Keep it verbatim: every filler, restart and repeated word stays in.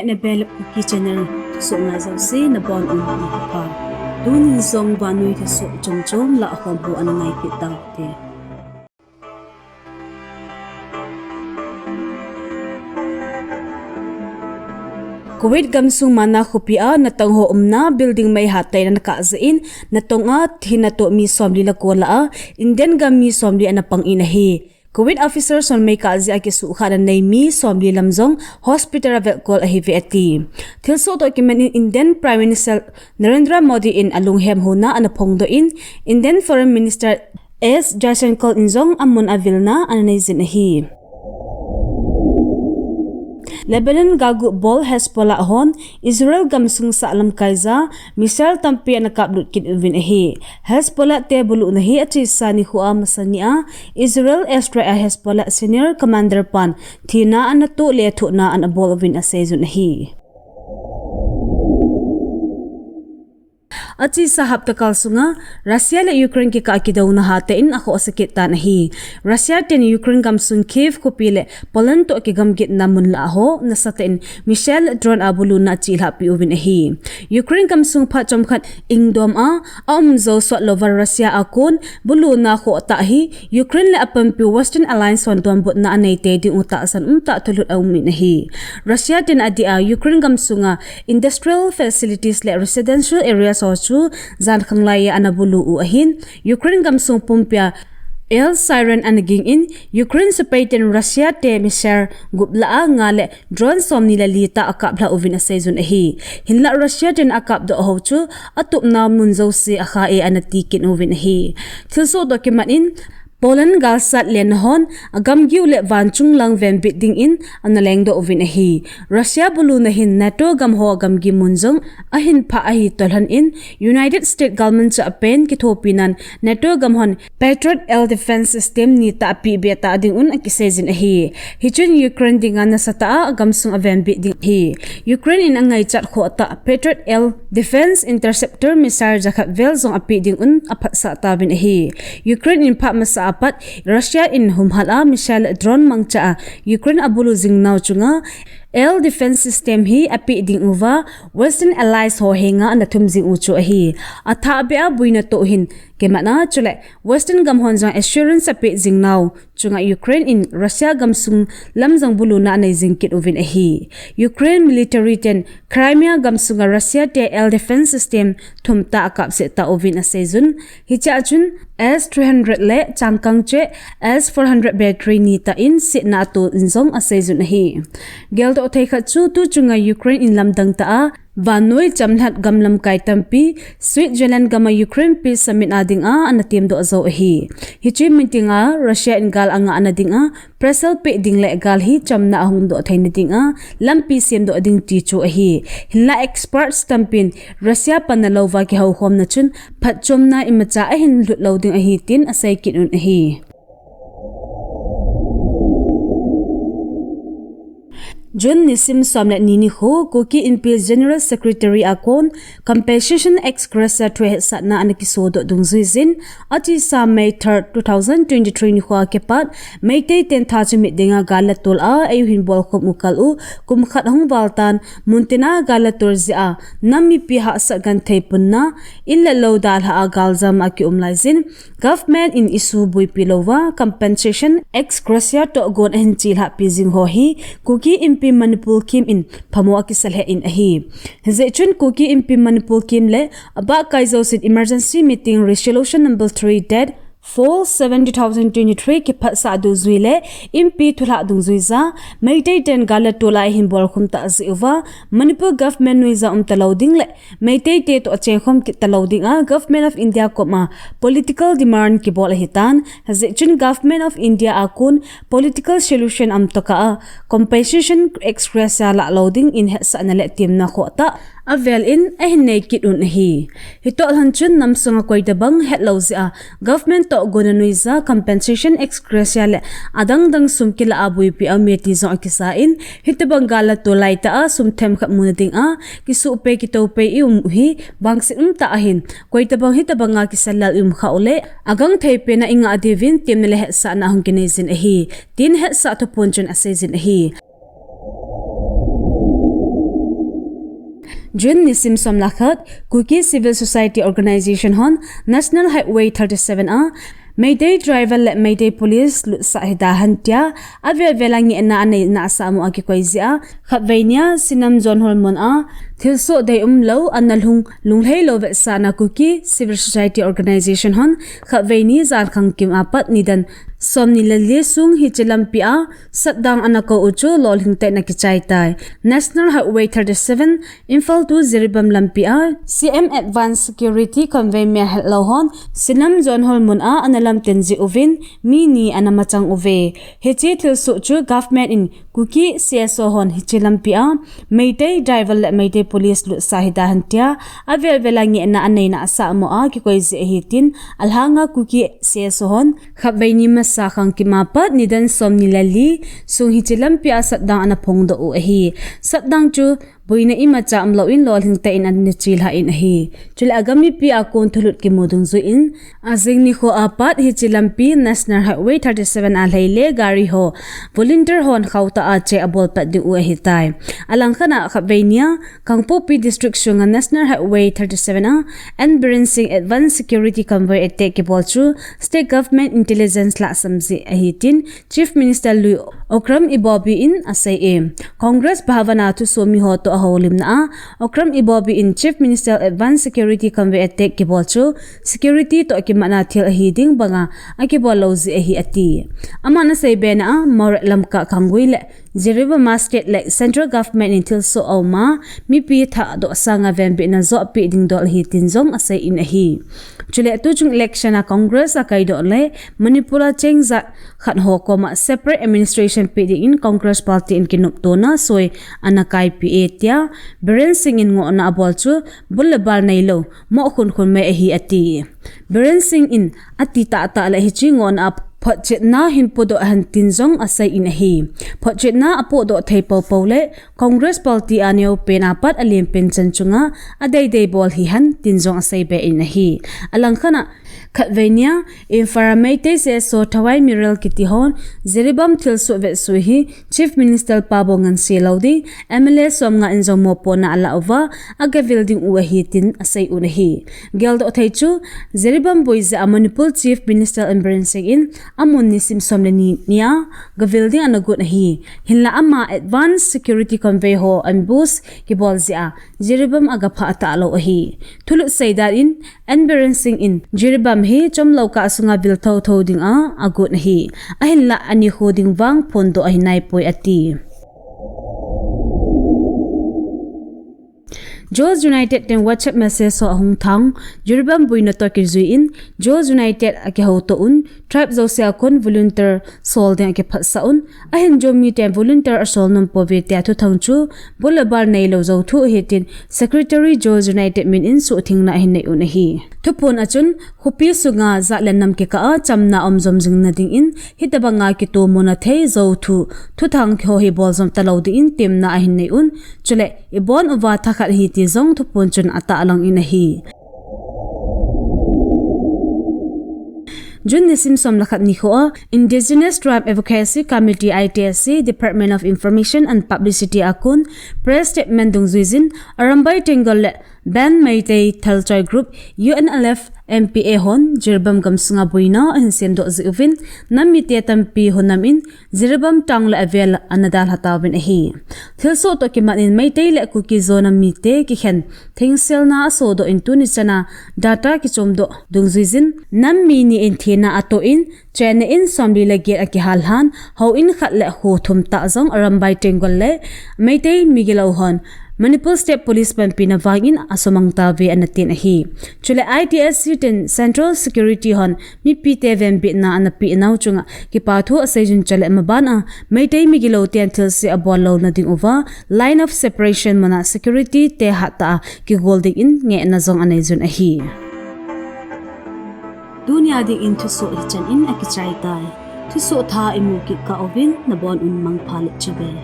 Nebel Kuki Channel thusoh ngai jouse nabonun nikho pha. Tunin jong vannoi thusoh chomchom lah khom ho ana ngai kit tau te. Kuwait gamsung Manama khopi a natong ho umna building mei hatah in ana kah jeh in, natong a thina toh mi somli le ko lah a, Indian gam mi somli ana pang in ahi. Kuwait officer hon mei kah jeh a kisuhkhahna nei mi somli lam jong hospital a vetkol ahiuve ati. Thilsoh toh kimat in Indian Prime Minister Narendra Modi in alunghem hona ana phongdoh in, Indian Foreign Minister S Jaishankar in jong amun avilna ana nei jin ahi. Lebanon galguh bol Hezbollah hon Israel gamsung sahlam kaija missile tampi ana kaplut kit uvin ahi. Hezbollah te buluhna hi achesa nikho a masang nia Israel airstrike a Hezbollah senior commander pan thina ana toh le thohna ana bol uvin aseijun ahi. Achesa hapta kal sunga Russia le Ukraine kikah kidouna hatah in akhohsa kit tan ahi. Russia ten Ukraine gamsung Kyiv khopi le Poland toh kigamgitna mun lah ho nasatah in missile drone a buluna achelhahpi uvin ahi. Ukraine gamsung phat chomkhat ingdom a aum jou sot louva Russia a kon buluna khohtah hi Ukraine le apanpiu Western Alliance hon donbutna anei tei diu tahsan umtah thulhut aumin ahi. Russia ten adeh a Ukraine gamsunga industrial facilities le residential areas ho chu jankhang laiya ana bulu u ahin, Ukraine gamsung pumpia air siren ana ging in, Ukraine sepai ten Russia te missile gup lah a nga le drone somni le li tah akaplhah uvin aseijun ahi. Hinlah Russia ten akapdoh ho chu atupna mun jouse akha e ana ti kit uvin ahi. Thilsoh toh kimat in Poland galsat lenna hon agamgiu le vanchung lang venbit dingin ana lengdoh uvin ahi. Russia buluna hin NATO gam ho gamgi mun jong ahin phah ahi toh lhon in United States galmanchah pen kithopinan NATO gam hon Patriot air defense system ni tah apeh be tah dingun akiseijin ahi. Hichun Ukraine dinga nasatah a agamsung avenbit ding ahi. Ukraine in angaichat khohtah Patriot air defense interceptor missile jakhat vel jong apeh dingun aphatsah tauvin ahi. Ukraine in phat masa a pat Russia in humhal a missile drone mangcha a Ukraine abulu jing nau chunga air defense system hi apeh ding uva Western Allies ho henga ana thum jing u chu ahi. Athah beh a boina toh hin kimatna chule Western gam hon jong assurance apeh jing nau chunga Ukraine in Russia gamsung lam jong buluna anei jing kit uvin ahi. Ukraine military ten Crimea gamsunga Russia te air defense system thum tah akapsah tauvin aseijun. Hichea chun S three hundred le changkang cheh S four hundred battery ni tah in setna ato in jong aseijun ahi. Geldoh thei khat chu tuchunga Ukraine in lamdang tah a vannoi chamlhat gam lamkai tampi Switzerland gam a Ukraine peace summit a dinga ana temdoh jou ahi. Hiche meeting a Russia in gal angahna dinga pressure peh ding le gal hi chamna ahungdoh theina dinga lampi semdoh ding ti chu ahi. Hinlah experts tampin Russia panna louva kihoukhomna chun phatchomna imacha ahin lhut lou ding ahi tin asei kit un ahi. June nisim som le ni nikho Kuki Inpi General Secretary a kon Compensation ex gratia thu hetsahna ana kisodoh dungjuijin, achesa May third, two thousand twenty-three nikho a kipat Meitei ten tha chimit dinga gal le tol a eiu hin bolkhum u kal u kum khat ahung val tan, muntina gal le tol jeh a nam mipi hahsat genthei punna, in le lou dalha a galjam a kium laijin, Government in issue boipi louva compensation ex gratia tohgon ahin chelhahpi jing ho hi Kuki Inpi Manipur Kim in phamo akisa lheh in ahi. Hijeh chun Kuki Inpi Manipur Kim le abahkai jousen emergency meeting resolution number three dash four seven two thousand twenty-three kiphatsah dungjui le Inpi thulhah dungjuija Meitei ten gal le tol a eihin bolkhum tah jeh uva Manipur government nuija um talou ding le Meitei te toh achengkhom kit talou dinga Government of India koma political demand kibol ahitan, hijeh chun Government of India a kon political solution aum tokah a compensation ex gratia lah lou dingin hetsahna le temna khohtah avel in ahin nei kit un ahi. Hitoh lhon chun namsunga koitabang hetlou jeh a government tohgon a nuija compensation ex gratia le adangdang sum kilah a boipi aume ti jong akisa in, hitobang gal le tol laitah a sum themkhat muna dinga kisuhpei kitoupei i um u hi vangset umtah ahin, koitabang hitabanga kisellal i um khah uleh agangthei pena ingah diuvin temna le hetsahna ahung kinei jin ahi, tin hetsah thuphon chun aseijin ahi. June nisim som le khat, Kuki Civil Society Organization hon National Highway thirty-seven a Meitei driver le Meitei police lutsah hita hen tia, avel vel a ngehna anei nasa mo a kikoi jeh a, khatvei nia Sinam Zonhol mun a thilsoh deium lou, ana lhung lunglhei lou vetsahna Kuki Civil Society Organization hon khatvei ni jan khangkim apat nidan som ni le li sung hiche lampi a shutdown ana kou u chu lolhing tah in akichai tai. National Highway thirty-seven Imphal to Jiribam lampi a C M Advanced Security Convoy melhet lou hon Sinam Zonhol mun a ana lamten jeh uvin mi ni ana machang uve. Hiche thilsoh chu government in Kuki C S O hon hiche lampi a Meitei driver le Meitei police lutsah hita hen tia, avel vel a ngehna anei nasa mo a kikoi jeh ahi tin, alhanga Kuki C S O hon khatvei ni masa khangkim apat nidan som ni le li sung hiche lampi a shutdown ana phongdoh u ahi. Shutdown chu boina imacha umlou in lolhing tah in ana chelha in ahi. Chule agam mipi a kon thulut kimu dungjuiyin, ajing nikho apat hiche lampi National Highway thirty-seven a lhei le gari ho volunteer hon khauh tah a che abol pat ding u ahitai. Alangkhat a khatvei nia Kangpokpi District sunga National Highway thirty-seven a N Biren Singh Advanced Security Convoy attack kibol chu State Government Intelligence lahsam jeh ahi tin Chief Minister lui Okram Ibobi in asei e. Congress Bhavan a thusoh mi ho toh ahoulimna a Okram Ibobi in Chief Minister Advanced Security Convoy attack kibol chu security toh kimatna thil ahi ding banga akibol lou jeh ahi ati. Aman asei bena a Moreh Lamka Kangui le Jiribam a state le central government in thilsoh aum a mipi thahdoh sanga venbitna joh apeh ding dol ahi tin jong asei in ahi. Chule tuchung election a Congress akaidoh le Manipur a cheng ja khat ho koma separate administration pe dingin Congress party in kinoptona soi ana kaipi e tia Biren Singh in ngohna abol chu bul le bal neilou, mo khun khun mai ahi ati. Biren Singh in ati tahtah le hiche ngohna a photchetna hin podoh hen tin jong asei in ahi. Photchetna apohdoh thei poupou le Congress party a neopen apat alenpen chan chunga adeidei bol hihen tin jong asei be in ahi. Alangkhat a khatvei nia Imphal a Meitei C S O Thawai Mirel kiti hon Jiribam thilsoh vetsui hi Chief Minister pa bou ngansi lou ding, M L A som nga in jong mopohna alah uva, agavil ding u ahi tin asei un ahi. Geldoh thei chu, Jiribam boi jeh a Manipur Chief Minister N Biren Singh in amun nisim som le ni nia gavil ding ana got ahi. Hinla ama advance security convoy ho ambush kibol jeh a Jiribam agaphah talou ahi. Thulut seidan in N Biren Singh in Jiribam hi chomlou kah sunga vil thotho dinga agot ahi. Ahinla anikho ding vang phondoh ahi naipoi ati. Joes United ten WhatsApp message ho ahung thang, Jiribam boina toh kijuiyin, Joes United akihouto un, tribe jouse a kon volunteer sol ding akiphatsah un, ahin Joe miten volunteer asol nom pouve tia thuthang chu, bul le bal neilou jouthu ahi tin, Secretary Joes United min in suhthengna ahin nei un ahi. Thuphon a chun, khopi sunga jat le nam kikah a chamna aum jom jing nadingin, hitobanga kitomona thei jouthu, thuthang ho hi bol jom talou dingin temna ahin nei un, chule, ibon uva thakhat ahi ti jong thuphon chun atahlang in ahi. June nisim som le khat nikho a, Indigenous Tribe Advocacy Committee, I T S C, Department of Information and Publicity a kon, press statement dungjuiyin, Arambai Tenggol le Band Meitei Thalchoi Group, U N L F M P A hon, Jiribam gamsunga boina ahin semdoh jeh uvin, nam mite tampi hunam in, Jiribam town le avel ana dalha tauvin ahi. Thilsoh toh kimat in Meitei le Kuki-Zo nam mite kikhen thengselna asodoh in tuni chana data kichomdoh dungjuiyin nam mi ni in thina atoh in chenna in somli le get akihal lhan houin khat le kho thum tah jong Arambai Tenggol le Meitei migilou hon Manipur State Police panpina vangin asumang tauve ana tin ahi. Chule I T S C ten Central Security hon mipite venbitna ana peh nau chunga kipathu aseijun chule maban a Meitei migilou ten thilse abol louna ding uva line of separation muna security te hattah a kigol dingin ngehna jong aneijun ahi. Tunia dingin thusoh hichan in akichai tai. Thusoh thah imu kit kah uvin nabon un mangpha le chibai.